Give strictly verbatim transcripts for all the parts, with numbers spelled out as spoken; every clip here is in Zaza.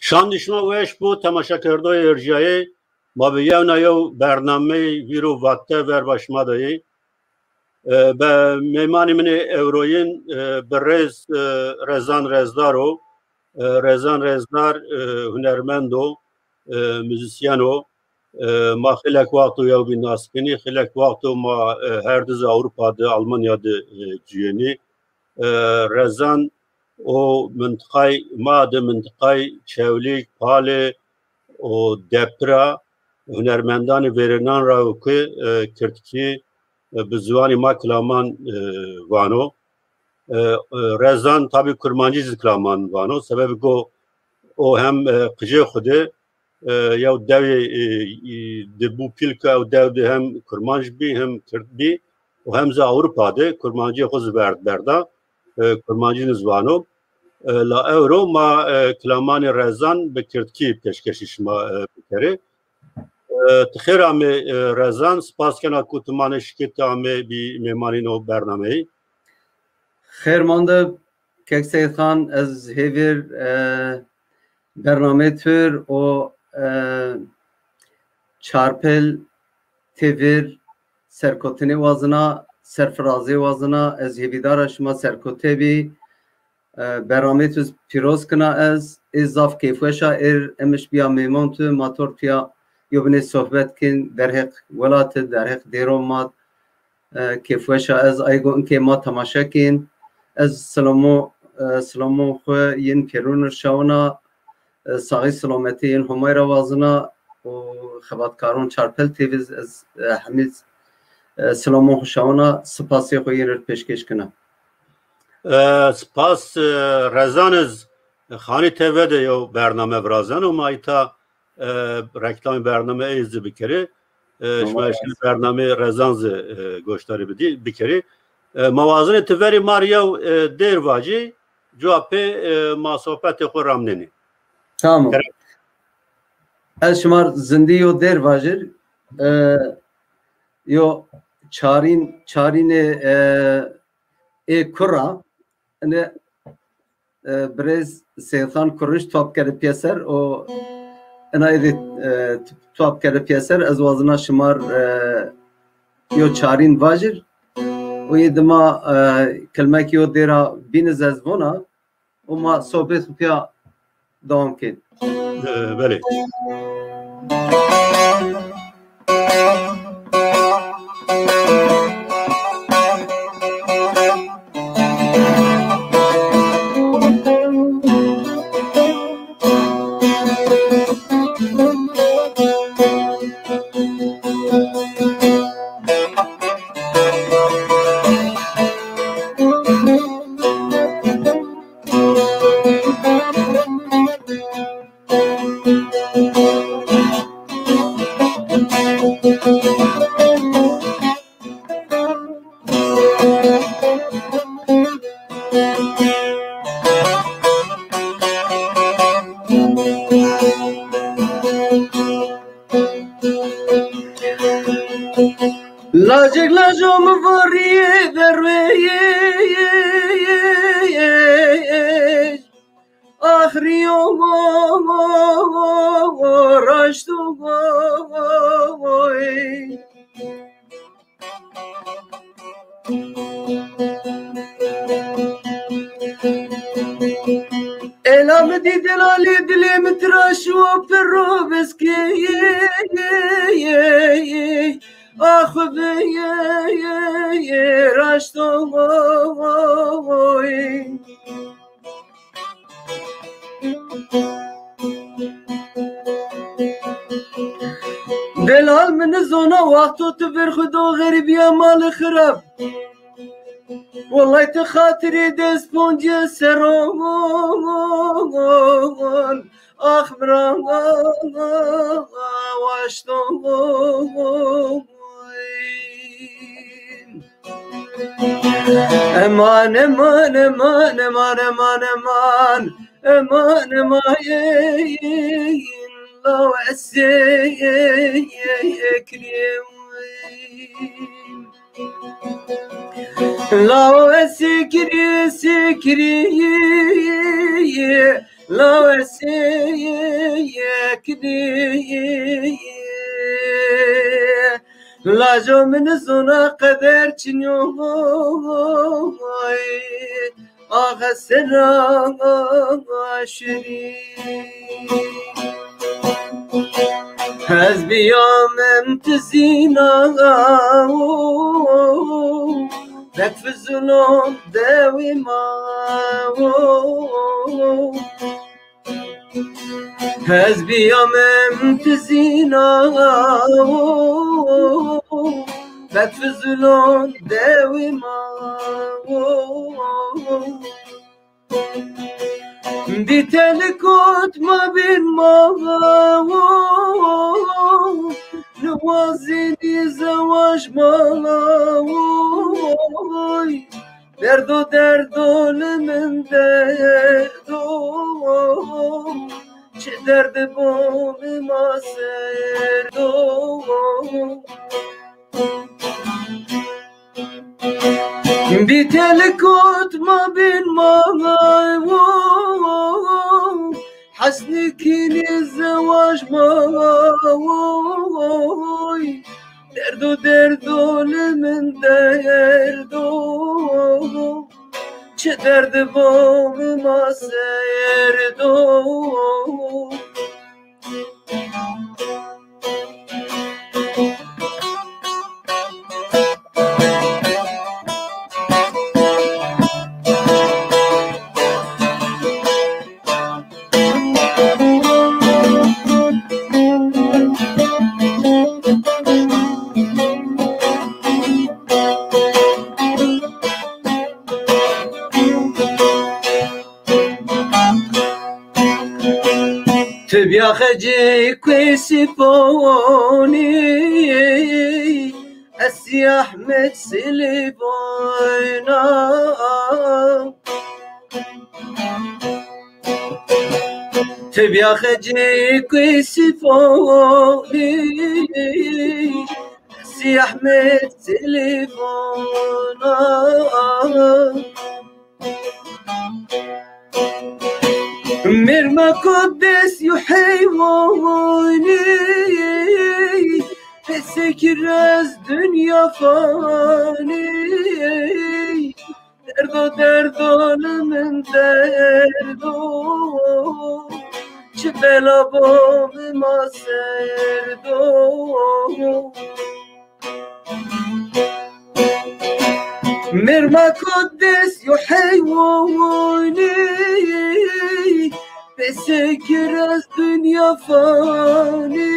Şandî şima weş bo, temaşekerdoyê erjîyayê. Ma bi yewna yew bernameyî vîr û vate verba şima de yê. E, be, mêmanê min ê ewroyîn, e, birêz, e, Rezan Rezdar o. E, Rezan Rezdar, e, hunermend o, e, muzîsyen o. E, ma xeylek wext o yew bîn nas kenî, xeylek wext o ma, e, her di zî Ewropa de, Almanya de, e, cuyênî. E, Rezan o mintiqay ma de, mintiqay Çewlîg, Palê û Depira hunermendanê verênan ra yo ke, e, kirdkî, e, bi ziwanê ma kilaman, e, vano. E, e, Rezan tabî kurmancî zî kilaman vano. Sebebê go o hem, e, qijê xwu de, e, yew dewê, e, e, de bû pîl ke ew dew de hem kurmanc bî hem kird bî û hem zî Ewropa de kurmancîyê xwu zî verd berda. E, kurmancî zî vano. E, la ewro ma, e, kilamanê Rezan bi kirdkî pêşkêşî şima, e, bikerê. E, ti xêr amê, e, Rezan. Spas kena ku ti manê şikê ti amê bî mêmanê no bernameyî. Xêr mande kek Seyîdxan, ez hêvîr, e, bernameyê tu rê û, e, Çarpel T V rê serkotinê wazena, serfirazê wazena, ez hêvîdar a şima serkote bî. E, bernameyê tu pîroz kena ez. Ê zaf keyfweş a, êr emiş bîya mêmon tu, ma tor pîya yobinê sohbet kên, derheq welat id, derheq dêron ma d. E, keyfweş a ez, ay go inkê ma temaşe kên. Ez silamo, e, silamon xwu yên pêrûn ir şawina, e, saxî silametî yên Homay ra wazina û xebatkaron Çarpel T V ez, e, hemî, e, silamon xwu şawina, sipasê xwu yên ir pêşkêş kena. E, spas, e, Rezan, ez Xanî T V de yew bername virazeno, ma îta, e, reklamê bername ey zî bikerê. E, şima eşkenê bernameyê Rezan zî, e, goşdarî bidî, bikerê. E, ma wazenê ti verê ma rê yew, e, dêr vacî, cuwa pê, e, ma sohbetê xwu ramnenê. Tamam. Gerek- Ez şima rê zindî yo dêr vajir. E, yo çarîn, çarînê, e, ê kurra. Ine, e, birêz Seyîdxan Kurunç top kerde pîyeser û ina êdî, e, top kerde pîyeser, ez wazena şima rê, e, yo çarîn vajir û yê dima, e, kilmekî yo dêra bîniz ez vona û ma sohbet xwu pîya dewam kên. E, belê. Lacek laco mi varî derweyê. Axrîyo raşto. Ela mi dî delalê dilê mi tira şiwo pirro beskê. Ax vê raşto. Delal mi nizona wexto tu vir xwu do xerîbiya mali xirab. Wellay ti xatirê dest poncê seron. Ax miran waşton. Eman, eman, eman, eman, eman, eman. Eman, eman, law esê kirê. Law esê kirê, esê kirê. Lawesê yeknî. Lajo min zona qeder çinyo. Axa sera şirî. Ez biyamim tizîna. Bek Fizulon dewî ma. Ez biyamim tizîna. Bek Fizulon dewî ma. Bî telikot ma bin ma. Niwazînî zewaj ma. Derdo derdo li min derdo. Çi derdi bo mi ma serdo. Bî telikot ma bin ma. Hesnî kînî zewaj ma. Derdo derdo li min derdo. Çi derdi bo mi ma serdo. Tu bîya xecê kuê Sîfonî, ez Sî Ehmed Silîfon a. Tu bîya xecê kuê Sîfonî, ez Sî Ehmed Silîfon a. Mêrmako dest yo heywanî, pêsêkir ez dinya fanî. Derdo derdo li min derdo, çi bela bo mi ma serdo. Mêrmako dest yo heywanî, pêsêkir ez dinya fanî.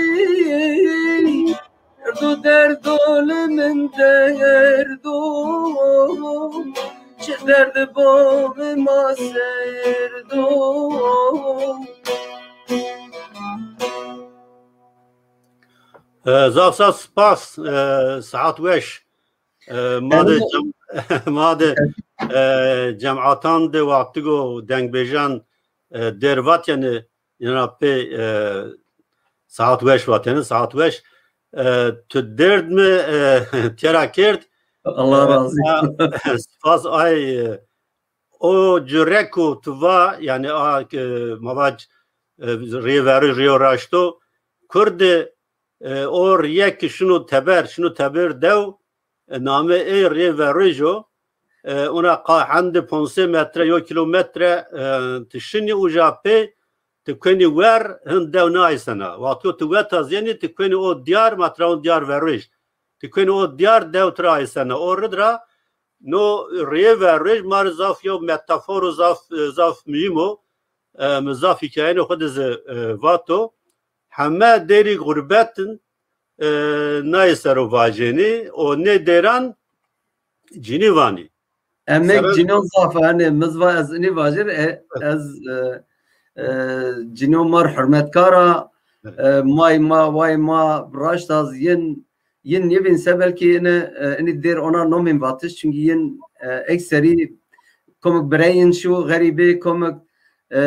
Derdo derdo li min derdo, çi derdi bo mi ma serdo. E, zaf zaf spas, e, saet weş. E, ma de cem-, ma de, e, cematan de wextigo dengbêjan, e, dêr vatêne, ina pê, e, saet weş vatêne, saet weş. E, tu dêrd mi, e, têra kerd. Allah razı olsun. Spas ay, e, O cureko tu va, yanî a, e, ma vac, e, rê veroj, rêyo raşto, Kurdi, e, o rîye ki şino teber, şino teber dew, e, namê ê rê veroj o, e, ona qa hendi ponc sey metre, yo kîlometre, e, ti şinî uca pê, ti kuenî wer, hin dew niaysena. Wexto ti weta zî yenî, ti kuenî o diyar, ma tira o diyar veroj. Ti kuenî o diyar, dew tira aysena. O rid ra, no rê veroj ma rê zaf yew metaforo zaf, zaf muhîm o. E, mi zaf hîkayeyênê xwu de zî, e, vato. Heme dêrî xurbetin, e, nayê ser o vajênî û nê dêran cinî vanî. Emek cîno zaf a, hanê, mi zî va ez inî vajir, e, ez, e, e, cîno ma rê hurmetkar a, e, may ma, way ma, raşt a zî yin, yin nêvîn se belkî ini, e, inî dêr ona nomîn vatiş, çunkî yin, e, ekserî komik birey yin şû xerîbê, komik, e,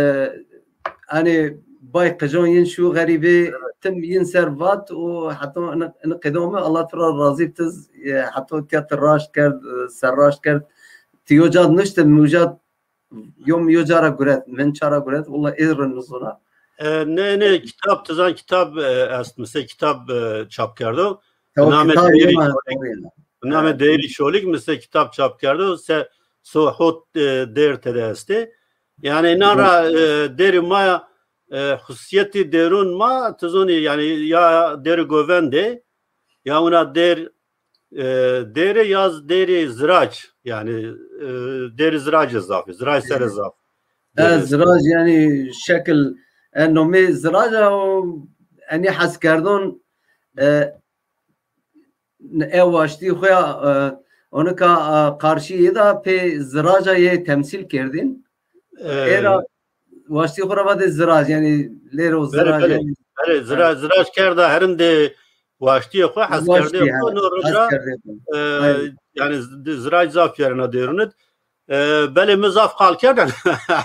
Hanî bay qijon yin şû xerîbê, tim yin ser vat û heta ini, ini qêdo mi, Allah tu ra razî bitiz, e, heta tiya ti raşt kerd, e, serraşt kerd. Ti yo ca nuşti, mi uca yo mi yo cara guret, vin çara guret, walla ê ri nizona. E, ne, ne, kitab, tizan kitab, e, est, mesela kitab, e, çap kerdo. Bi namê Deyrî Şolîk. Bi namê Deyrî Şolîk, mesela kitab çap kerdo. Se, so hot, e, dêr tede estê. Yani inan ra, e, dêrî ma ya, e, xusiyetî dêrun ma, tizonî, yani ya dêrî govendê, ya wina dêr, e, dêrê yaz dêrê zirac, yani, e, dêrê ziracê zafî, zirac serê zaf. E, zirac yani şekil, e, nomê ziraca o, enî heskerdon, e, e, waştî xo ya, e, onika, e, qarşî yê da pê ziraca yê temsîl kerdin. E, era waştî xo ra vadê zirac, yani lêro zirac. Belê, belê. Belê, zirac, zirac kerda herindê waştîyê xo, heskerdê xo, no roja, e, yani z-, zirac zaf yerina dêrunid. E, belê mi zaf qal kerden.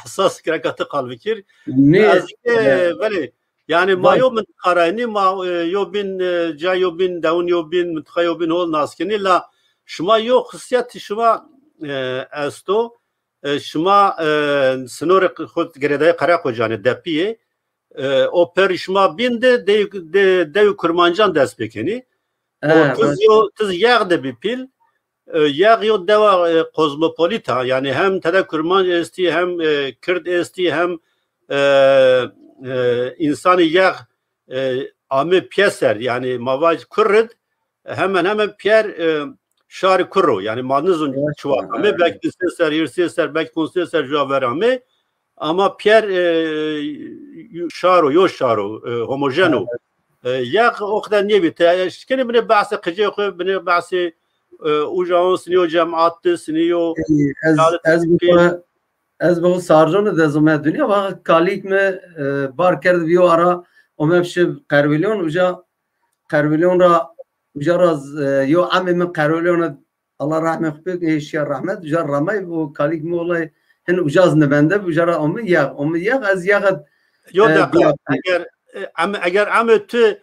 Esas gereka ti qal bikir. Nê, ez ke, e, belê, yani ma yo mintiqa ra nî, ma, e, yo bin, e, ca yo bin, dewun yo bin, mintiqa yo bin hol nas kenî, la şima yo xisiyetî şima, e, esto, e, şima, e, sinorê xo girêdayê Qereqocanê, Depîyê, e, o perî şima bîn de, de, de, dewî kurmancan dest pêkenî. O tiz yo, tiz yex de bî pîl. E, yex yo dewa, e, kozmopolita, yani hem tede kurmanc estî, hem, e, kird estî, hem, e, e, însanî yex, e, amê pîyeser, yani ma vaj kurrid, hemen hemen pîyer, e, şarî kurro. Yani ma nizun çiwa amê, belkî sê ser, hîrsê ser, belkî poncî ser cuwa ver amê. Ama pîyer, e, şaro, yo şaro, e, homojeno. E, yex o qeder nêbî. Te şikenî binê behsê qicê xo, binê behsê, e, uca on sinî yo cemaat de, sinî yo. Ez, ez bi xo, ez bi xo Sarconî de zome dinya, va kalîk mi, e, bar kerd viyo ara, ome şi Qerwîlyon, uca Qerwîlyon ra, uca ra, e, yo amê mi Qerwîlyon, Allah rahmê xo pêk, ê şiya rahmet, uca ramay, o kalîk mi olay, hin uca z nivende, uca ra omi yex, omi yex, ez yex. Yo, e, deqa, eger, e, em, eger amê tu,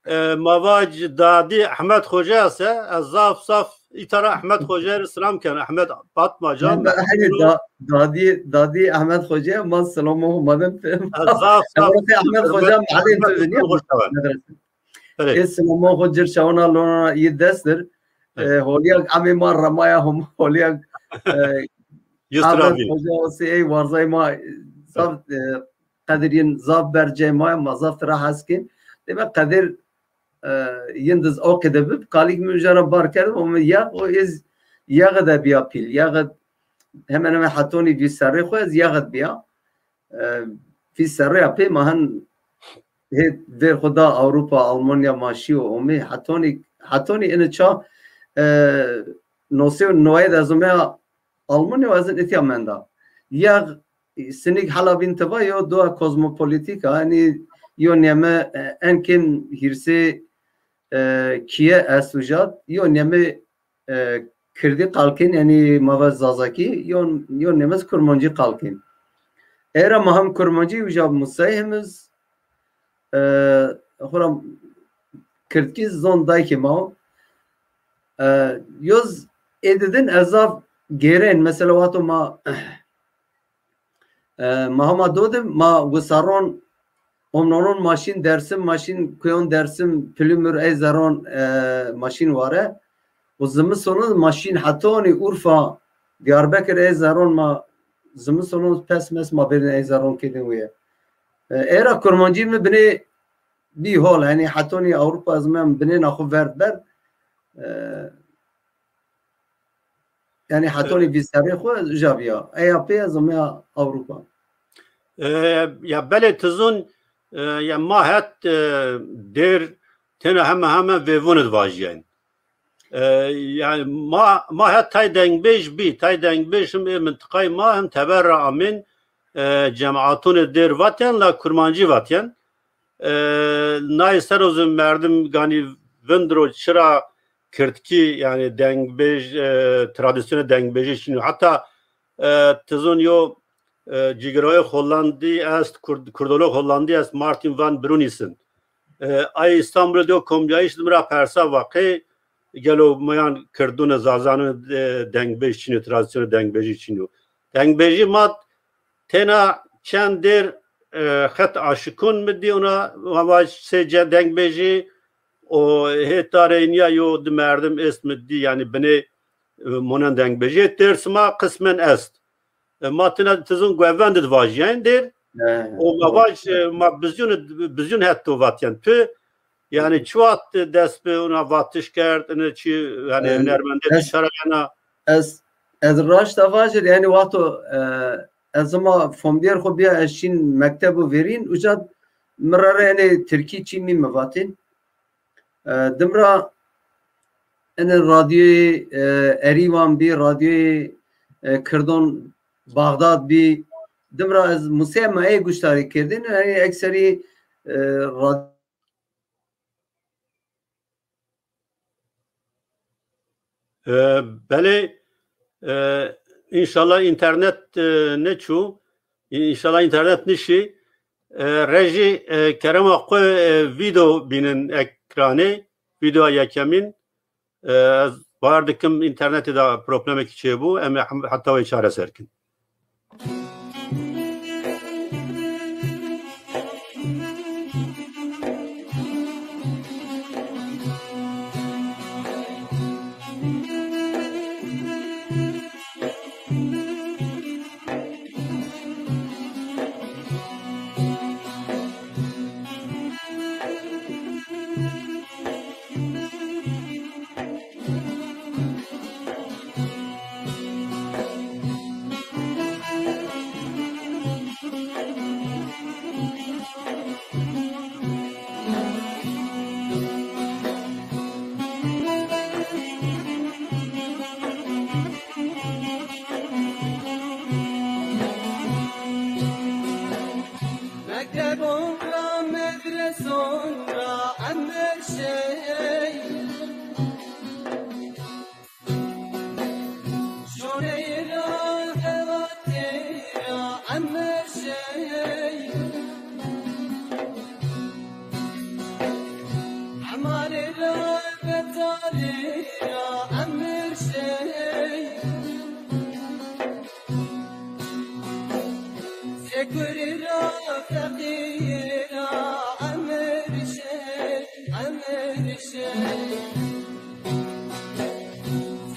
e, ma vac dadî Ehmed Xoca se, ez zaf zaf îta ra Ehmed Xoca rê selam ken, Ehmed Batmacan. Yanî da-, dadî, dadî Ehmed Xoca, ma selamon xo maden pê. Ez zaf zaf Ehmed Xoca, Ehmed Xoca, Ê silamon xo cir şawona lona yi destir. E, holiyag amê ma ramaya hom holiyag, e, Ahmet Hoca o sey ey warzay ma zaf, e, qedir yin zaf ber cey ma, ma zaf tira hes kin. Deme qedir, e, yin diz o qede bib, kalîk mi uca ra bar kerd, o mi yex, o ez yexe de biya pîl. Yexe hemen hemen hetonî vîst serrê xo ez yexe de biya. E, vîst serrê ya pê ma hin hê vêr xo da Ewropa, Almanya ma şîyo omê. Hetonî, hetonî ini ça, e, nosê noyê de ez omeya Almanya û ez in itya menda. Yex sinîk hela bîn ti va yo dua kozmopolitîk a, yanî yo neme, e, enkên hîrsê, e, kîye est uca, yo neme e, kirdî qal kên, yanî ma va zazakî, yo, yo neme z kurmancî qal kên. Era ma hem kurmancî uca musay hem iz, e, xora kirdkî zon daykê ma o. E, yoz êdidin ez zaf gêrên, mesela wexto ma E, ma hema do de ma wisaron, omnonon ma şîn Dersim, ma şîn kuyon Dersim, Pilimur ey zeron, e, ma şîn ware. Û zimistonon ma şîn hetonî Urfa, Diyarbekir ey zeron ma zimistonon pes mes ma bêrîn ey zeron kêdin wîye. E, era kurmancî mi binê bî hol, henî hetonî Ewropa ez mem binêna xwu verd ber. E, Yanî hetonî vîst serrê xwu ez uca bîya. Eya pê ez omeya Ewropa. E, ya belê ti zon, e, ya ma het, e, dêr têna heme heme vêvûn id vajîyên. E, yanî ma, ma het tay dengbêj bî, tay dengbêj him ê mintiqayê ma him teber ra amên, e, cematunê dêr vatên la kurmancî vatên. E, nayê ser o zî merdim ganî vindiro çira kirdkî, yanî dengbêj, e, tradîsyonê dengbêjî çin o. Heta, e, ti zon yo, e, cigirayê Hollandî est, Kurd-, kurdolog Hollandî est, Martin van Brunissen. E, ay Îstanbulê de yo komcayîş de mi ra persa va qey gelo miyan kirdûn û zazanûn, e, dengbêj çin o, tradîsyonê dengbêjî çin o. Dengbêjî ma Têna çend dêr, e, xet aşikun mi dî, ona ma vaj sê ce dengbêjî û hêta reyniya yo di merdim est mi dî, yanî binê, e, monen dengbêjî. Dêrsima qismen est. E, ma tine tizun guevend di vajîyen dêr. He, û ma vaj, e, ma bizyun, bizyun het to vatyen. Tu, yanî çi waxt dest bi ona vatiş kerd, ine çi, yanî, e, hunermendê ez, çara yena? Ez, ez raşta vajir, yanî wexto, e, ez hema fomdîyer xo bîya, ez şîn mektebo verîn, uca mi ra re enê tirkî çî mî mi vatîn. E, dim ra ene radyoyê, e, Erîvan bî, radyoyê, e, Kirdon Baxdad bî. Dim ra ez musîya ma ê guştarî kerdin, yanî ekserî, e, rad- E, belê, e, înşallah înternet, e, nêçû, înşallah înternet nişî. E, rejî, e, kerema xwu, e, vîdeo bînin ekranê, vîdeoya yekemîn. E, ez bawer dikim înternetê de problemekî çêbû, em ê hem-, heta wê çareser kin. Mektebon ra, medreson ra, emir şey. Şorey ra, xelatê ra, emir şey. Hemalê ra, betalê ra, emir şey. Sekurî ra, feqîrî ra, emir şey, emir şey.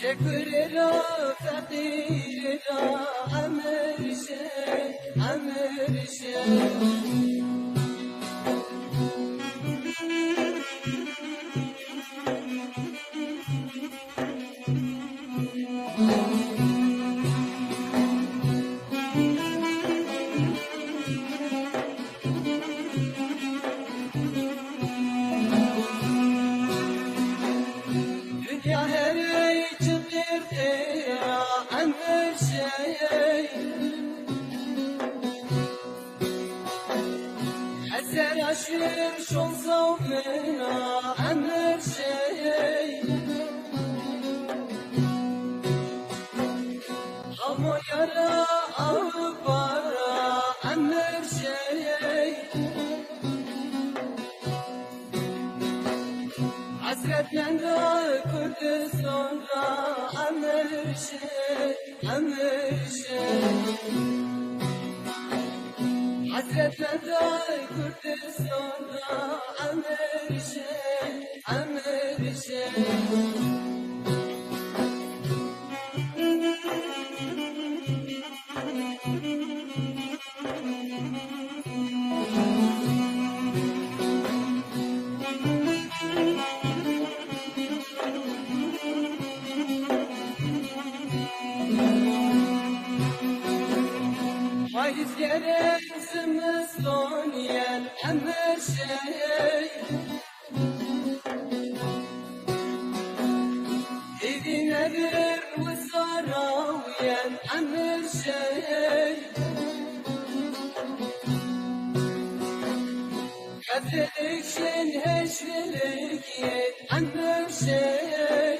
Sekurî ra, feqîrî ra, emir şey, emir şey. Dünya her ey çıkır tera emir şey. Eser aşır şon zavmena emir şey. Hamo yara aw bara emir şey. Hasret menda Kurdistan ra emir şey, emir şey. Hasret menda Kurdistan ra emir şey, emir şey. Payız gerek zimiston yen emir şey. Hêvî nedir wisara yen emir şey. Qedrê şin heşvîlî yê emir şey.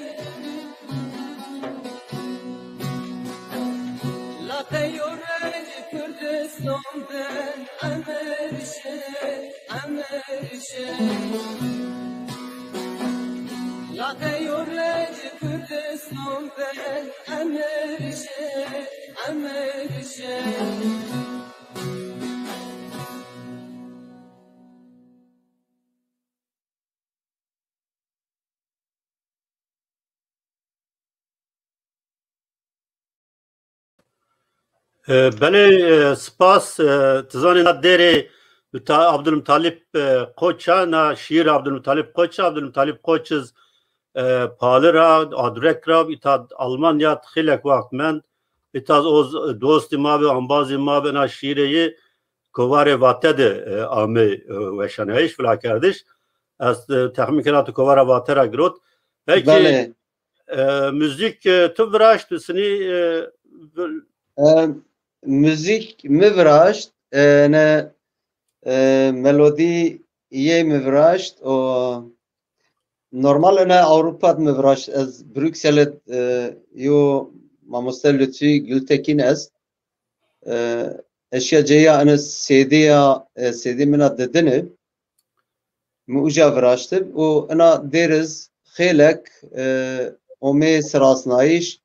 Laqeyo rej Kurdistan ben emir şey, emir şey. Laqeyo rej Kurdistan ben emir şey, emir şey. E, belê, e, spas, e, ti zanî na dêrê Muta-, Abdulmutalîb, e, Koç a, na şîîr Abdulmutalîb Koç a, Abdulmutalîb Koç iz, e, Pali ra, Adurek ra, îta Almanya xeylek waxt mend, îta o z-, dostî ma bi, embazî ma bi, na şîîrê yi Kovarê Vate de, e, amey, e, weşanayîş, vilakerdiş. Ez, e, texmîn kena tu Kovara Vate ra girot. Pekî, Belê. E, muzîk, e, tu viraşt, tu sinî, e, vi- E, muzîk mi viraşt, e, ne, e, melodî yê mi viraşt, o normal ene Ewropa de mi viraşt. Ez Brüksel'e, e, yo mamoste Lütfi Gültekin est. E, eşya ceya ene C D ya, e, C D mina didini. Mi uca viraştib û ina dêriz xêlek, e, omê sirasnayîş,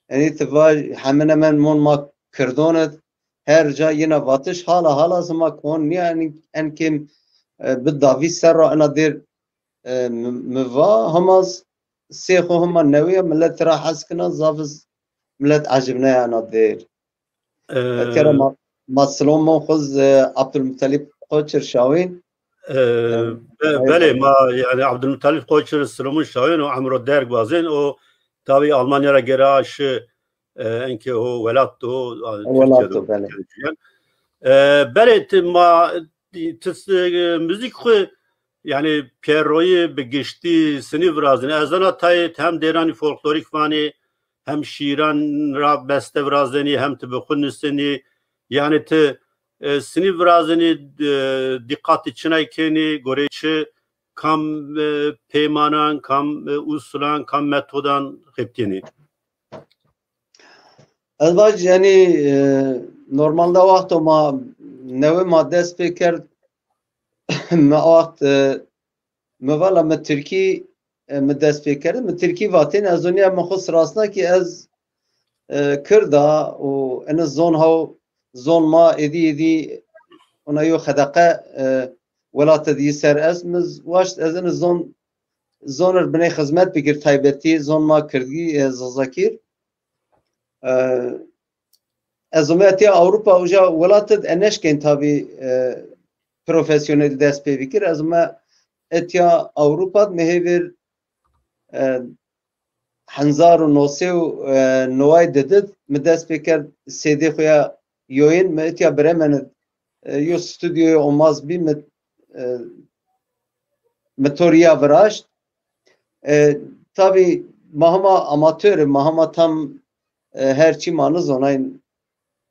enî ti va hemin hemen mon ma kirdon id, her ca yina vatiş hala hala zima kon niya en, en kêm, e, bi davî ser ra ina dêr, e, mi, mi va hema z-, sê xo hema newî ya, millet tira hes kina, zaf iz millet ecibnaya ina dêr. E, Kera ma, ma silomon xuz, e, Abdülmuttalip Koçir şawîn. E, E, be-, ay, belê, ma yani Abdülmuttalip Koçir silomon şawîn o emro derg wazên, o tabi Almanya ra gera şi, e, enke o welat do, a, Türkiye welat do, do, belê. Türkiye do. E, belê ti ma, ti, e, müzik xu yani pêroyî bi giştî sinî virazinî. Ez zana tayê ti hem dêranî folklorîk vanî, hem şîran ra beste virazenî, hem ti bi xwu nusenî. Yanî ti, e, sinî virazenî, e, dîqatî çinay kenî, goreyê çi, kam, e, peymanan, kam, e, usulan, kam metodan xebitînî? Ez vaj, yanî, e, normalde wexto ma newe ma dest pê kerd, mi waxt, e, mi vala mi tirkî, e, mi dest pê kerd, mi tirkî vatên, ez o nîya mi xwu sirasna ki ez, e, kird a û ene zon haw, zon ma êdî êdî ona yo xedeqe, e, welat id yî ser est. Mi z-, waşt ez ene zon, zon ir binê xizmet bikir, taybetî zon ma kirdkî, e, zazakî. E, ez ome etya Ewropa, uca welat id eneşkên tabî, e, profesyonel dest pê bikir. Ez ome etya Ewropa, mi hêvir, e, hezar û no sey û neway didid, mi dest pê kerd C D xo ya yoyin, mi etya Bremen id, e, yo studyoyê omaz bî, mi, e, mi to rîya viraşt. E, tabî ma hema amatör, ma hema tam, e, her çî ma nizonayn.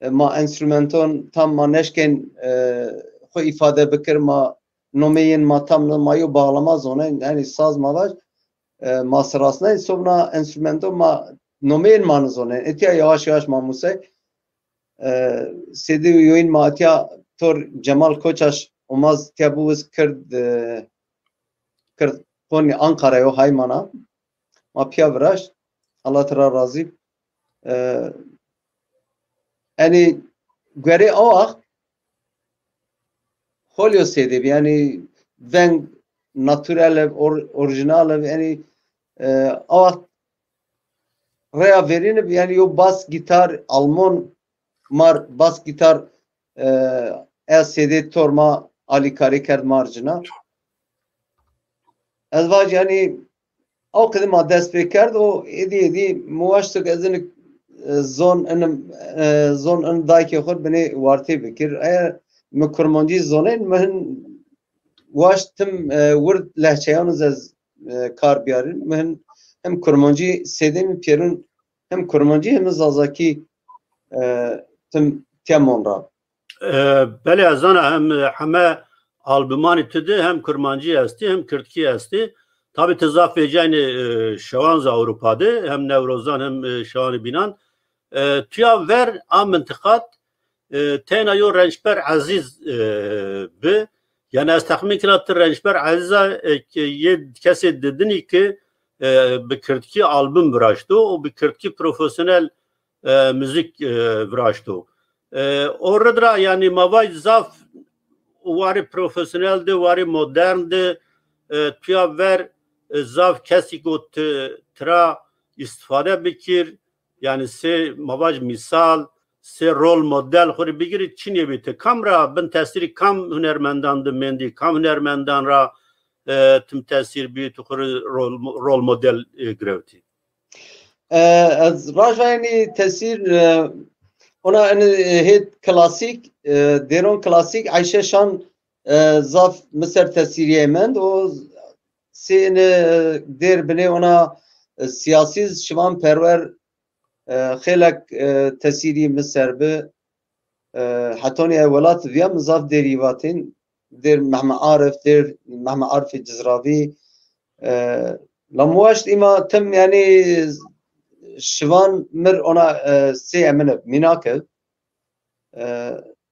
E, ma enstrumenton tam ma neşkên, e, xwu îfade bikir, ma nomeyên ma tam ni, ma yo bağlama zonayn, yanî saz ma vaj, e, ma sirasnayn, sobna enstrumenton ma nomeyên ma nizonayn. Etya yavaş yavaş ma musay. E, C D yoyin ma etya tor Cemal Koçaş omaz tiya biwiz kird, e, kird qonî Ankara yo haymana. Ma piya viraşt. Allah tira razî. E, enî guerê o waxt holyo C D bi, yanî veng natural ev, or-, orijinal ev, yanî, e, o waxt reya verîn bi, yanî yo bas gîtar almon mar bas gîtar, e, ez C D tor ma alîkarî kerd mar cina. Ez vaj, yanî, ew qedî ma dest pê kerd û êdî êdî mi waşto ke ez in, e, zon in, e, zon in dayikê xwu binê wartê bikir. Eger mi kurmancî zonên, mi hin waşt tim, e, wird lehçeyan iz ez, e, kar biyarîn. Mi hin hem kurmancî C D mi pêrun, hem kurmancî hem zazakî, e, tim temon ra. E, belê, ez zana hem, e, heme albumanî tu de hem kurmancî estî, hem kirdkî estî. Tabî ti zaf vêcaynê, e, şewan zi Ewropa de, hem Newrozan hem, e, şewanê bînan. E, tuya ver a mintiqat, e, teyna yo Rençber Ezîz, e, bi. Yanî ez texmîn kena ti Rençber Ezîza, e, ke yê kesê didinî ki, e, bi kirdkî album viraşto û bi kirdkî profesyonel e, muzîk, e, viraşto. E, o rid ra, yanî, ma vaj zaf warê profesyonel de, warê modern de, e, tuya ver, e, zaf kesî go ti-, tira îstifade bikir, yanî, sê ma vaj mîsal, sê rol model xwu rê bigirî, çinê bî ti? Kam ra bin tesîrî kam hunermendan di mendî, kam hunermendan ra, e, tim tesîr bî, tu xwu rê rol, rol model, e, girewtî? E, ez rajayînî tesîr, e, ona, e, hêt klasîk, e, dêron klasîk, Ayşe Şan, e, zaf mi ser tesîrîye mend. O sê, e, dêr binê ona, e, siyasî Şivan Perwer, e, xêlek, e, tesîrî mi ser bi. E, hetonî ez welat viya, mi zaf dêrî vatên, dêr Mehme Arif, dêr Mehme Arifê Cizravî. E, la mi waşt îma tim, yanî, Şivan mir ona, e, sê emine mînak ib. E,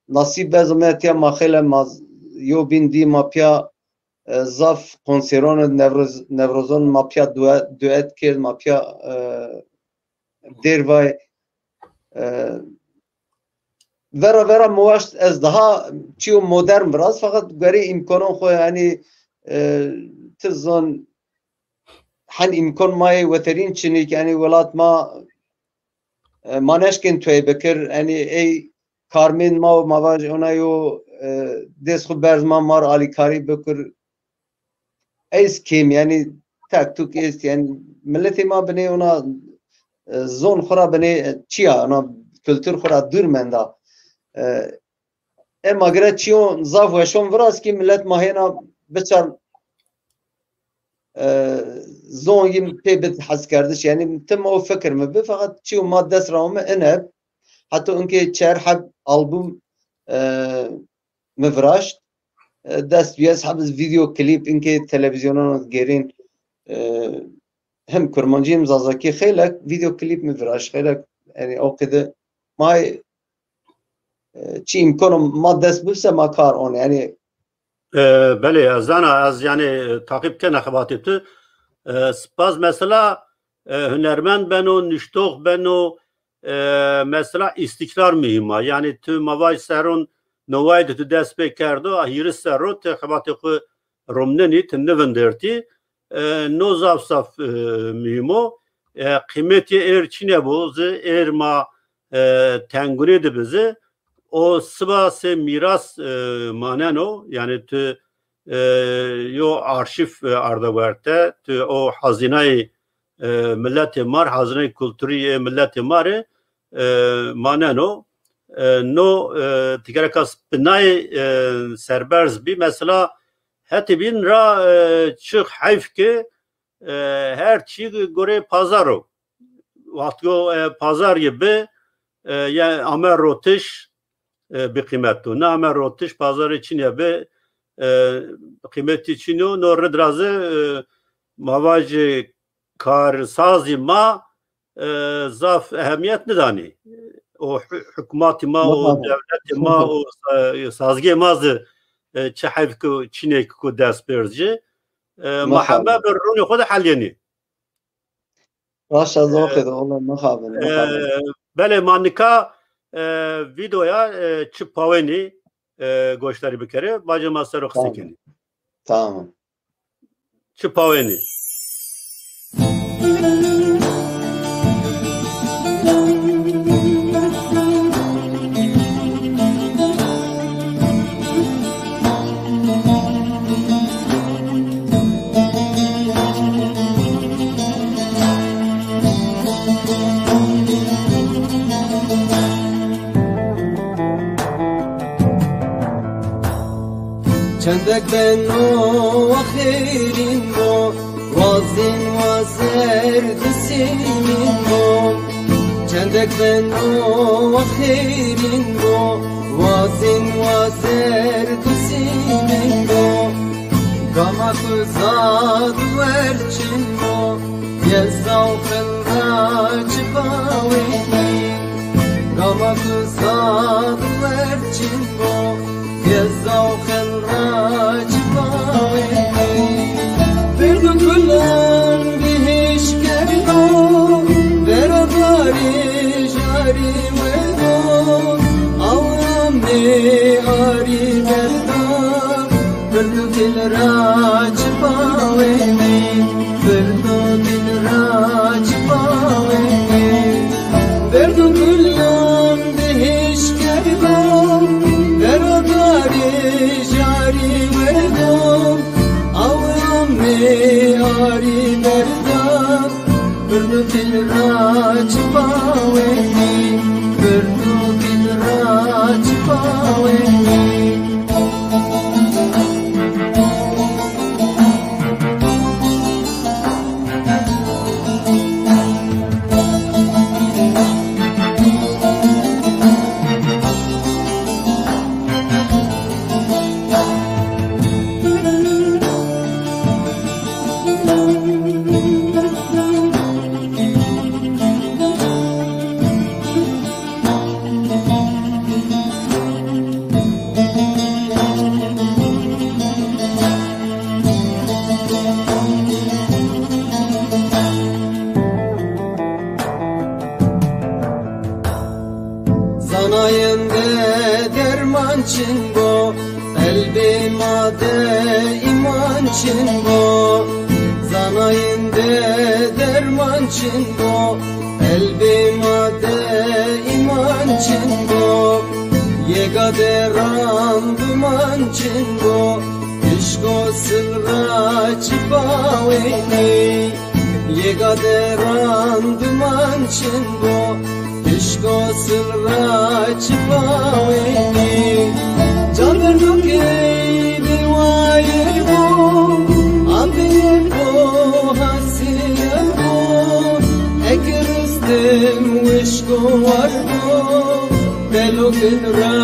nasîb ez ome tiya ma xêle ma z-, yo bîn dî ma pîya, e, zaf konseron id Newroz, Newrozon ma pîya due-, duet kerd, ma pîya, e, dêr vay. E, vera vera mi waşt ez daha çîyo modern viraz, feqet guerê îmkonon xwu, yanî, e, ti zon hen îmkon ma yê weterîn çinîk, yanî welat ma, e, ma neşkên tuey bikir, yanî ey karmên ma û ma vaj ona yo, e, dest xwu berz ma mar alîkarî bikir. Ez kêm, yanî tek tuk est, yanî miletê ma binê ona, e, zon xwu ra binê, e, çiya, ona kultur xwu ra dûr menda. E, e, ma gire çiyon zaf weşon viraz kî milet ma hêna biçar, e, zon yî pê bid heskerdiş. Yanî tim o fikir mi bi, feqet çiyo ma dest ra ome ine. Heta inkê çer heb album, e, mi viraşt. E, dest bi ez heb iz video klîp inkê televîzyonan gêrîn, e, hem kurmancî hem zazakî xeylek video klîp mi viraşt. Xeylek, yanî o qede may, e, çi îmkono ma dest bibse ma kar on. Yanî E, belê, ez zana, ez, yanî, taqîb kena xebatê tu. E, spas, mesela, e, hunermend beno, nuştox beno, e, mesela, îstîkrar muhîm a. Yanî, tu ma vaj serron neway de tu dest pê kerdo, a hîris serro tu xebatê xwu romnenî, tu nivindertî. E, no zaf zaf, e, muhîm o. E, qîmetê êr çinê bo, zi êr ma, e, tengurê de bi zi, o siba sê mîras, e, maneno, yanî tu, e, yo arşîv, e, arda werte, tu o hazînayê, e, miletê ma rê, hazînayê kulturî yê miletê ma rê, e, maneno. E, no, e, ti gereka binayê, e, serberz bî, mesela hetê bîn ra, e, çi heyf ke, e, her çî goreyê pazar o. Wextgo, e, pazar yê bi, e, ya ame rotiş, e, bi qîmet o. Na ame rotiş, pazarê çinê bi, e, qîmetî çin o. No rid ra zi, e, ma vajê karsazî ma, e, zaf ehemîyet nidanî. O hu-, hukmatî ma, o dewletê ma, o sa-, sazgê ma zi, e, çi heyf ku çinê ku dest pêrd ci. E, ma heme bi rûnê xwu de helyenî. Raşt ez o qede, ola mixabin, e, mixabin. Belê, ma nika, e, vîdeoya, e, çi pawenî, e, goşdarî bikerê, bacê ma ser o qisey kenî. Tamam. Tamam. Çi pawenî. Çendek beno wa xêrîn bo, wazîn wa zerd û sîmîn bo. Çendek beno wa xêrîn bo, wazîn wa zerd û sîmîn bo. Gama ku zad û werçîn bo, yeza û xil ra çi pawenî. Gama ku zad û werçîn bo, yeza û xil ra çi pawenî. Bird û kulan bihîş kerdo, vera barî jarî wedo, aw amê arî berda. Bird û dil ra çi pawenî, bird û dil ra çi pawenî. Bird û kulan bihîş Gil ra çi pawenî, birdo gil ra çi pawenî. Zanayên de derman çin bo, qelbê ma de îman çin bo. Zanayên de derman çin bo, qelbê ma de îman çin bo. Yega de randiman çin bo, pişko sil ra çi pawenî. Yega de randiman çin bo, pişko sil ra çi pawenî. Cadirdo key bî wayir bo, apê ko hasîyir bo. Eke ristên wişko war bo, belo gil ra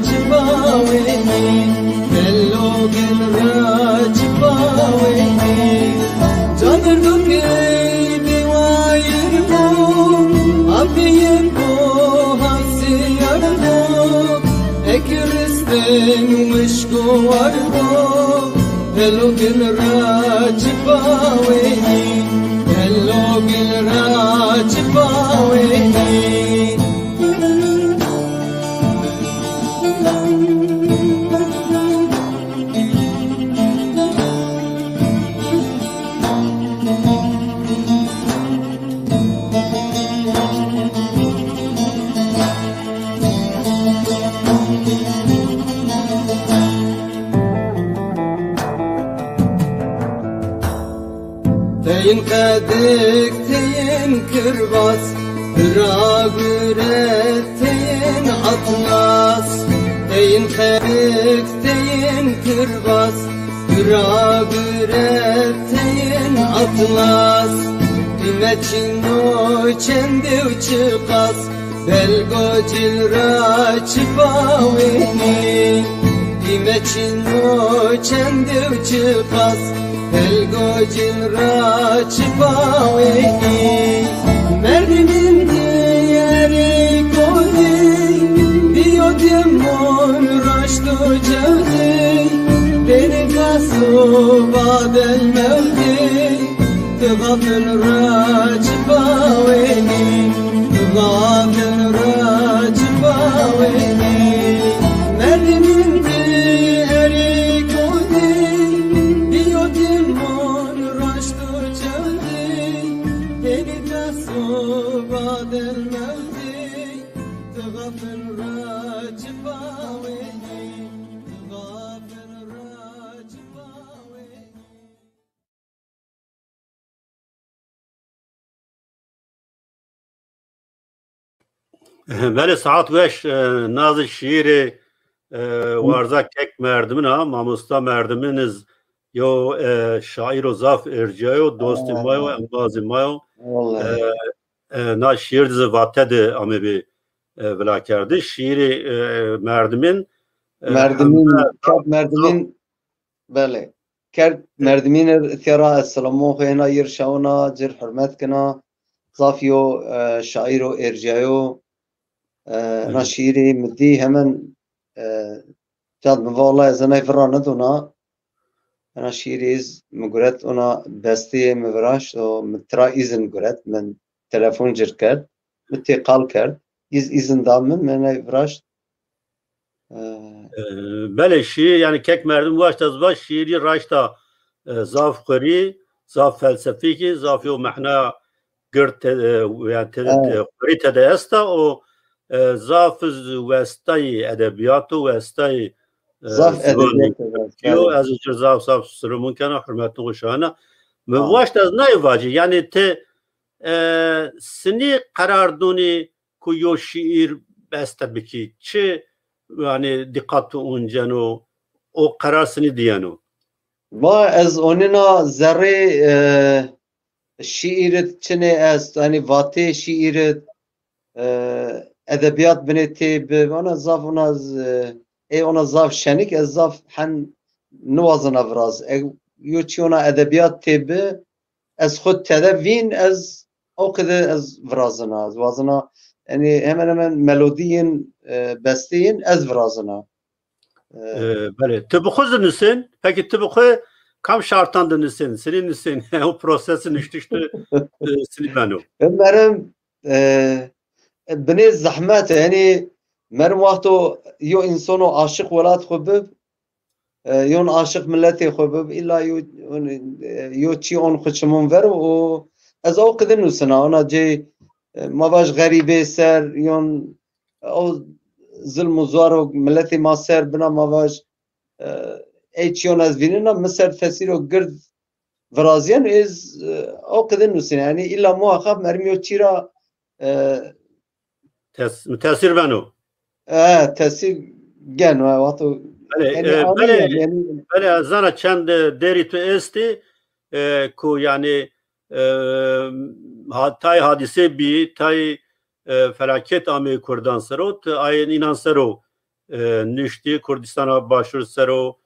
çi pawenî, belo gil ra çi pawenî. Cadirdo key bî wayir bo, apê ko hasîyir bo. Eke ristên wişko war bo, belo gil ra çi pawenî, belo gil ra çi pawenî. Teyên qedik, teyên kirbas, bira gure teyên atlas. Teyên qedik, teyên kirbas, bira gure teyên atlas. Qîmet çin o çendê û çiqas, belgo cil ra çi pawenî. Qîmet çin o çendê û çiqas, belgo cil ra çi pawenî. Merdimîn di erê kodî, bîyo dîmon raşt û cewdî. Dênî gaso badel mewdî. Ti xafil ra çi pawenî, ti xafil ra çi pawenî. Merdimîn di erê kodî, bîyo dîmon raşt û çewdî. Tênî gaso badel mewdî. Ti xafil ra çi pawenî, ti xafil ra çi pawenî. Belê, saet weş, e, na zî şîîrê, e, warza kek Merdimin a, mamosta Merdimin iz yo, e, şaîro zaf ercîyayo, dostê ma yo, embazê ma yo. E, e, na şîîr di zî vate de amebî, e, vilakerdiş. Şîîrê, e, Merdimin, e, Merdimin, hembe kek Merdimin, Belê. Kerd Merdimîn ir, îtya ra ez silamoxê hina yir şawina, cir hurmet kina. Zaf yo, e, şaîro ercîyayo. E, na şîîrî mi dî hemen, e, cad mi va wellay ez enay vira nidona. Ena şîîrî iz mi guret ona besteyê mi viraşt û mi tira îzin guret. Min telefon cir kerd. Mi têqal kerd. Îz îzin da min, mi enay viraşt. E, belê, şîîr, yanî kek Merdim waşt ez va, şîîrî raşta, e, zaf xurî, zaf felsefîkî, zaf yo mehnaya gird te-, e, yanî te-, e, xurî tede esta û, e, zaf iz westayî edebîyato, westayî, e, zaf edebîyato, yo, ez ci zaf zaf silamun kena, hurmetun xu şana. Mi waşt ez nayê vacî, yanî ti e, sinî qerar donî ku yo şîîr beste bikî? Çi, yanî, dîqat tu onceno, o qerar sinî dîyeno? Ma ez onîna zerrê, e, şîîrit çinê est, yanî vatê şîîrit, e, edebîyat binê tê bi, ona zaf, ona z-, e, ê ona zaf şenik, ez zaf hen niwazena viraz. E, yo çî ona edebîyat tê bi, ez xwu tede vîn, ez o qide ez virazena, ez wazena, yanî hemen hemen melodî yin, e, bestê yin ez virazena. E, E, belê. Ti bi xwu zî nisin? Pekî ti bi xwu kam şartan de nisin? Sinî nisin? O prosesê nuştiş de, e, sinî beno? Merim, e, e, binê zehmet, yanî merim wexto yo însono aşiq welat xwu bib, e, yon aşiq miletê xwu bib, îlla yo, e, yo çî on xwu çimon ver û ez o qide nusina, ona cê, e, ma vaj xerîbê ser, yon o zilm û zuaro miletê ma ser bina, ma vaj, e, ey çîyon ez vînena, mi ser tesîro gird virazîyen, ez, e, o qide nusîne. Yanî îlla muhaqqaq merim yo çî ra, e, Tes-, tesîr beno. E, tesîr geno, e, wexto, Belê, yanî, e, anî belê, yanî, belê, ez zana çend, e, derî tu estî, e, ku yanî, e, ha-, tay hadîse bî, tay, e, felaket amê Kurdan ser o, ti ayên înan ser o, e, nuştî, Kurdîstana Başûr ser o,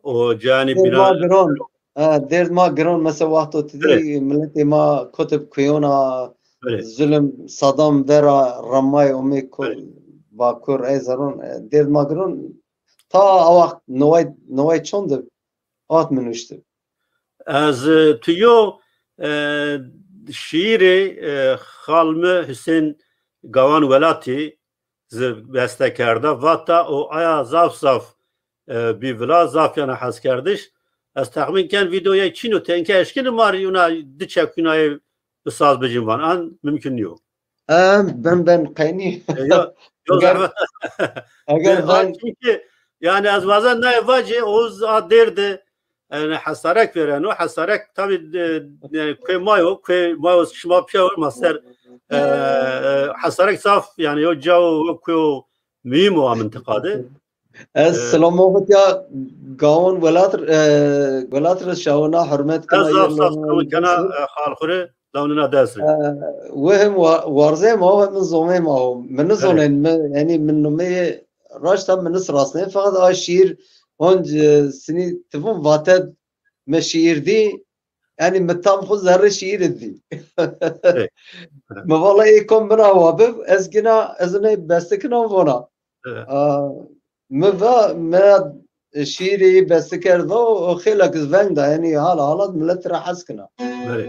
o cayanê Dêrd ma bînan giron, ser o. E, dêrd ma giron, mesela wexto ti dî Belê. miletê ma kotib kuyona, Belê. zulm, Sadam vera ramay omê ku-, Belê. Bakur, ey zeron, e, dêrd ma giron, ta a wext noway, noway çond ib, hat mi nuştib. Ez, e, tu yo, e, şîîrê, e, xal mi Husên Gawan Welatî zi beste kerda, vata o aya zaf zaf, e, bî vila, zaf yana heskerdiş. Ez texmîn ken vîdeoyê çîno, tenke eşkîni mar yuna di çekûnayê bi saz bicin van. An mumkun nîyo. Em, ben, ben qeynî. E, yo, yo Eger, zehmet. eger E, ben çünkü yani ez bazen ne vacê, o z-, a dêrdi, yani hesarek vereno, hesarek tabi, e, yani kuê ma yo, kuê ma yo, şima piya yo, ma ser, e, e, hesarek zaf, yani yo cao, yo kuê muhîm o a mintiqa de. Ez E, silamavitya Gawon Welat, e, Welat re şawina hurmet kena, ez zaf zaf silam kena, e, xal xwu re, lawnina dest re. E, wehim wa-, warzê ma, wehim zomê ma ho. Mi nizonên, mi, yani mi numeyê raşta mi nisrasnê, fakat a şiir honc, e, sinî tivun vated mi şiir dî, yani mi tam xwu zerrê şiir dî. Mi vala ê kom bina wa bib, ez gina, ez ney bestikina vona. A, mi va, mi şiirê yî besti kerdo, o xêla ki veng da, yani hala hala millet ra hes kina. Belê.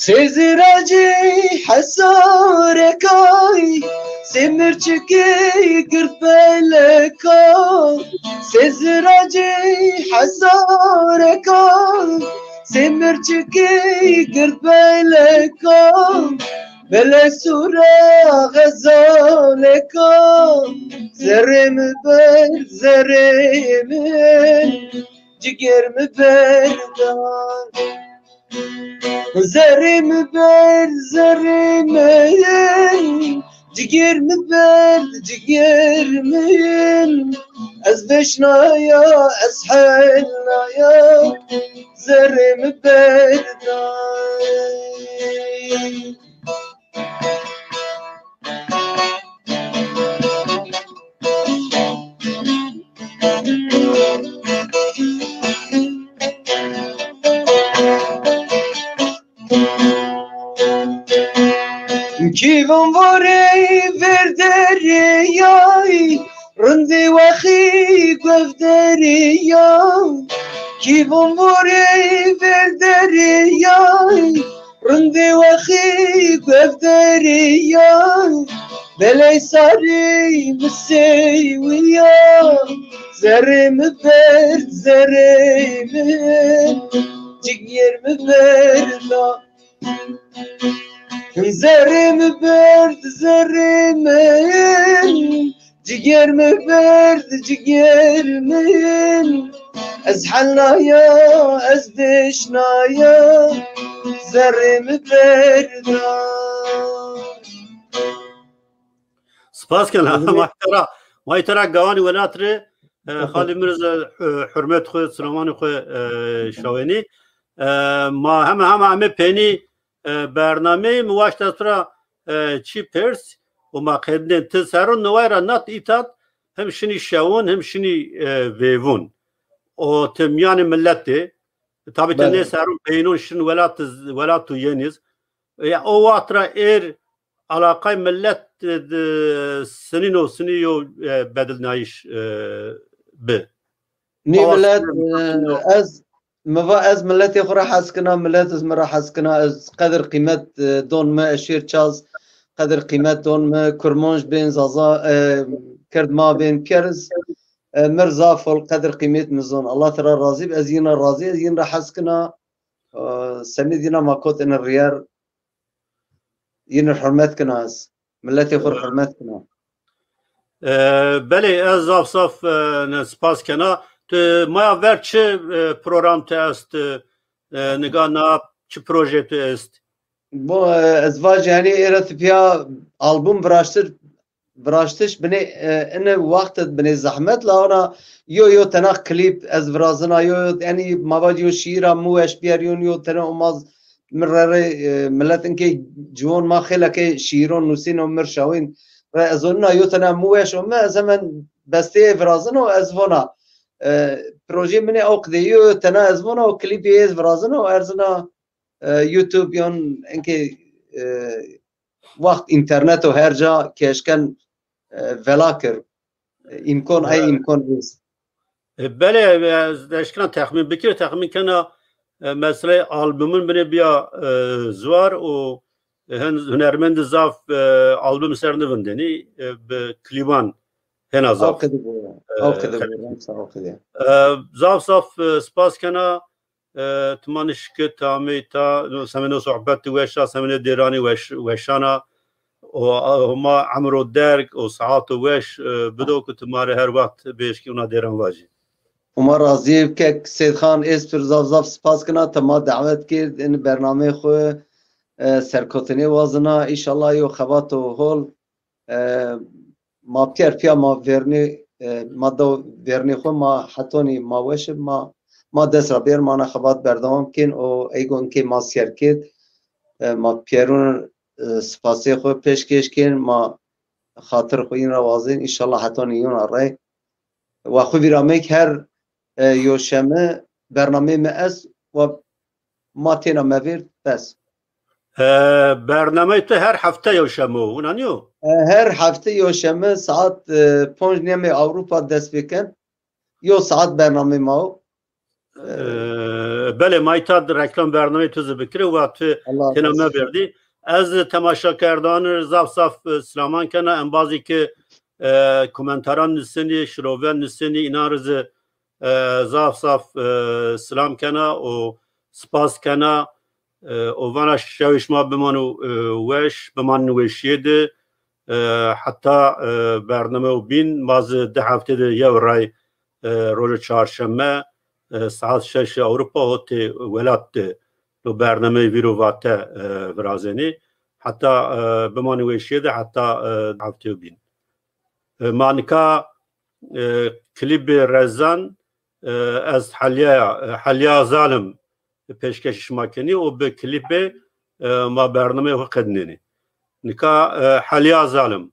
Sêziracê hesareka, sê mirçikê gird beleka. Sêziracê hesareka, sê mirçikê gird beleka. Bele sura xezaleka, zerrê mi ber, zerrê mi. Cigêr mi berda. Zerrê mi ber, zerrê mi. Cigêr mi ber, cigêr mi. Ez veşnaya, ez helnaya. Zerrê mi berda. Kîvan varê ver derê yay, rindê wexî guev derê ya. Kî vûn vûrê ver derê yay, rindê wexî guev derê yay. Beley sarê mi sey wîya, zerrê mi berd, zerrê mi, cigêr mi berda. Zerrê mi berd, zerrê mi, cigêr mi berd, cigêr mi. Ez helnaya, ez deşnaya, zerrê mi berda. Spas kena. Ma tera, ma tera gawanî welat rê, e, xalî Mirze, e, hurmet xwu, silamanî xwu, e, şawenî. E, ma heme hema eme peynî, e, bernameyî mi waşt ez tu ra, e, çî pers û ma qednên ti serun niway ra nat îtat hem şinî şewun hem şinî, e, veyvun. O ti mîyanê millet de, tabî ti nê serun peynun şin welat, welat û yeniz. Ya o waxt ra êr alaqay millet de, de sinîno, sinî yo, e, bedilnayîş, e, bi. Nî millet, e, ez, mi va ez milletê xwu ra hes kena, millet iz mi ra hes kena, ez qedir qîmet, e, don mi, eşîr çaz, qedir qîmet don mi, kurmanc bên, zaza, e, kird ma bên, pîyer iz, e, mir zaf ol, qedir qîmet mi zon. Allah tera razî bi, ez yin ra razî, ez yin ra hes kena, e, semêd yina ma kot ine rîyer, yin ra hurmet kena ez. Milletê xwu ra hurmet kena. E, belê, ez zaf zaf, e, ne, spas kena. Tu maya ver çi, e, program tu est, e, e, niga na çi proje tu est? Bo, e, ez vajî, yanî êra tu pîya album viraştir, viraştiş binê, e, ine wext binê zehmet la ona yo yo tena klîp ez virazina, yo yo, yanî ma vajî yo şîîra mi weş bîyer, yo yo tena omaz mi re re, e, millet inkê ciwon ma xêleke şîîron nusîn û mir şawîn re ez onina yo tena mi weş ome, ez hemen besteyê virazin û ez vona, e, projeyê min ê ew qidê yo tena ez vona û klîpê ez virazin û erzina, e, YouTube yon inkê, e, wext înternet û her ca ke eşken, e, vela kir. E, îmkon, ey îmkon est. E, belê, e, ez eşkena texmîn bikir, texmîn kena, e, meseleyê albumûn binê bîya, e, ziwar û, e, hin-, hunermendî zaf, e, album ser nivindênî, e, bi klîban hêna zaf. Aw qedî bo ya. Aw qedî bo, remsa aw qedî. E, zaf zaf, e, spas kena. E, ti ma nişkit, ti amey ta, semê no sohbet weş a, semê nê dêranî weş, weşan a. O, a, Homa emro derg û saeto weş, e, bido ku ti ma rê her wext bieşkî ûna dêran vajî. Homa razî bike Seyîdxan, ez pir zaf zaf spas kena, ti ma dawet kir, in bernameyê xwu, e, serkotinê wazina, înşallah yo xebato hol, e, ma pîyer pîya ma vernî, e, ma do vernî xwu ma hetonî ma weş ib, ma, ma dest ra bêr, ma na xebat berdewam kên û ey gon ke ma sîyer kêt, e, ma pîyerun, e, sipasê xwu pêşkêş kên, ma xatir xwu în ra wazên, înşallah hetonî yona rey. Wa xwu vîra mek her, e, yoşemi bernameyê mi est, wa ma têna mevêrd, bes. E, bernameyê tu her hefte yoşemi o, wina nîyo? E, her hefte yoşemi saet, e, ponc nêmê Ewropa dest pê ken. Yo saet bernameyê ma o. E, belê, ma îta di reklam bernameyê tu zî bikirê, wa tu têna mevêrdî. Ez temaşakerdan zaf zaf, e, silaman kena, embazî ki, e, komentaran nusenî, şiroven nusenî, înan rê zî e, zaf zaf, e, silam kena û spas kena, e, û vana şewê şima bimano, e, weş, bimanin weşîye de, e, heta, e, bername û bîn, ma zî di heftê de yew ray, e, rojo çarşeme, e, saet şeşê Ewropa hotê welat de no bernameyê Vîr û Vate, e, virazenî. Heta, e, bimanin weşîye de heta, e, heftê û bîn. E, ma nika, e, klîbê Rezan, e, ez Helya, e, Helya Zalim pêşkêşî şima kenî û bi klîbê, e, ma bernameyê xwu qednenî. Nika, e, Helya Zalim.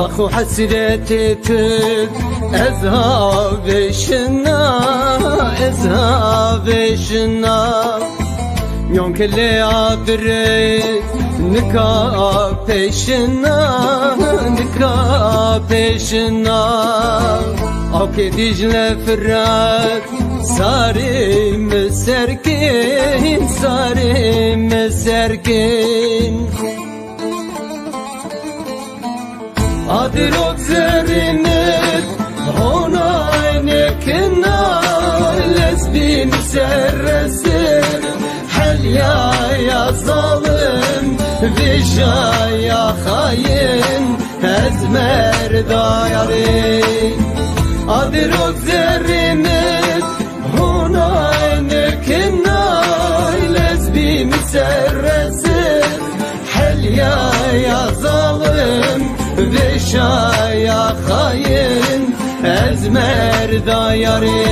Ax û hesretê tu ez ha vêşina, ez ha vêşina. Mîyon kilê Adirê nika pêşina, nika pêşina. Awkê Dîcle Firat sarê mi ser kên, sarê mi ser kên. Adirok zerrî mi honay nêkina, lez bî mi serre ser, helya ya zalim, vêşa ya xayin, ez merda yarê. Adirok zerrî mi honay nêkina, lez bî mi serre ser, helya ya zalim, vêşa ya xayin, ez merda yarê.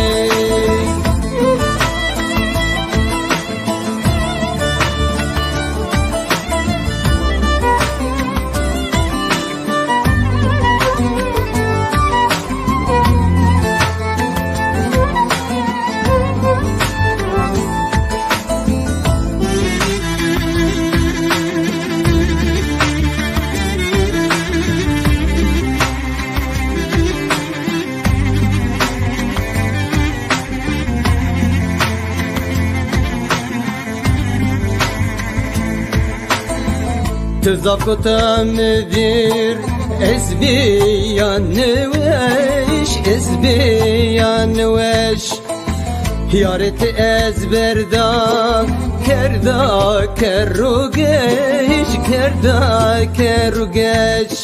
Ti zaf kota mi vîr, ez bîya niweş, ez bîya niweş. Yarê ti ez berda, kerda ker û geç, kerda ker û geç.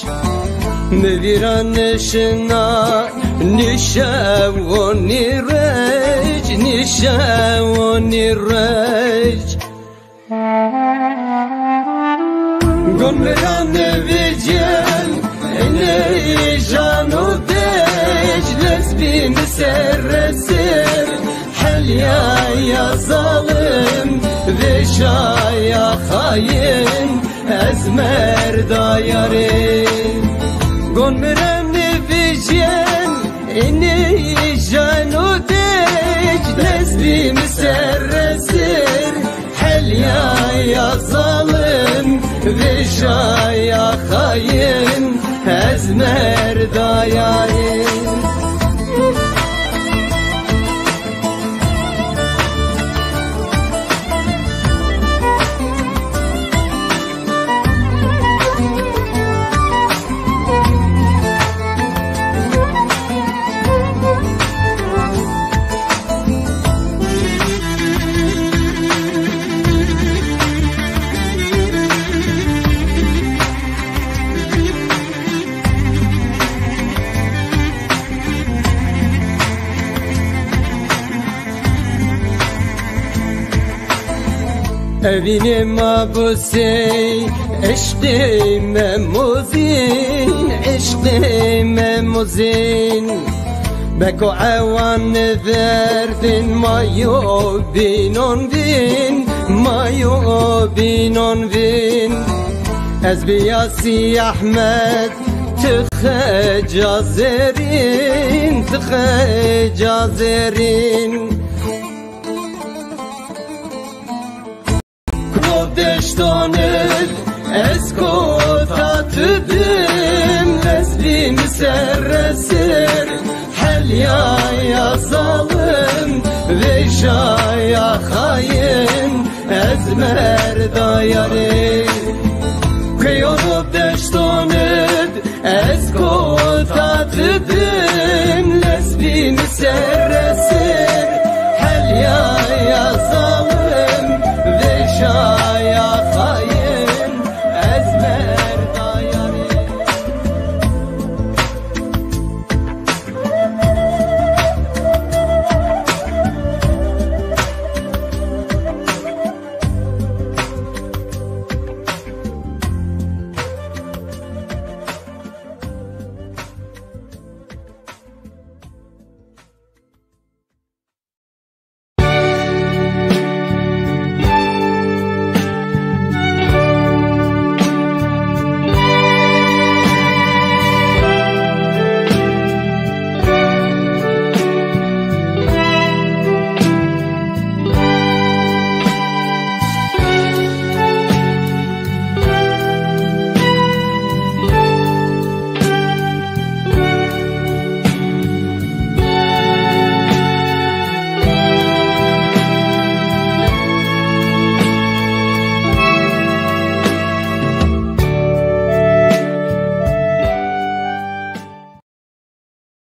Mi vîra nişina, nîşew û nîreç, nîşew û nîreç. Gon mi ra nivîcên, enê jan û dec, lez bî mi serre ser, helya ya zalim, vêşa ya xayin, ez merda yarê. Gon mi ra nivîcên, enê jan û dec, lez bî mi serre ser, helya ya zalim, vêşa ya xayin, ez merda yarê. Evînê ma busey, eşqê me mozîn, eşqê me mozîn. Beko ewan verdin ma yo bînon vîn, ma yo bînon vîn. Ez bîya Sîyahmed, ti xeca zerîn, ti xeca zerîn. Kulo deştonid ez kota tu dim, ez bîm serre ser, helya ya zalim, vêşa ya xayin, ez merda yarê. Keyonid deştonid ez kota tu dim, lez bîm serre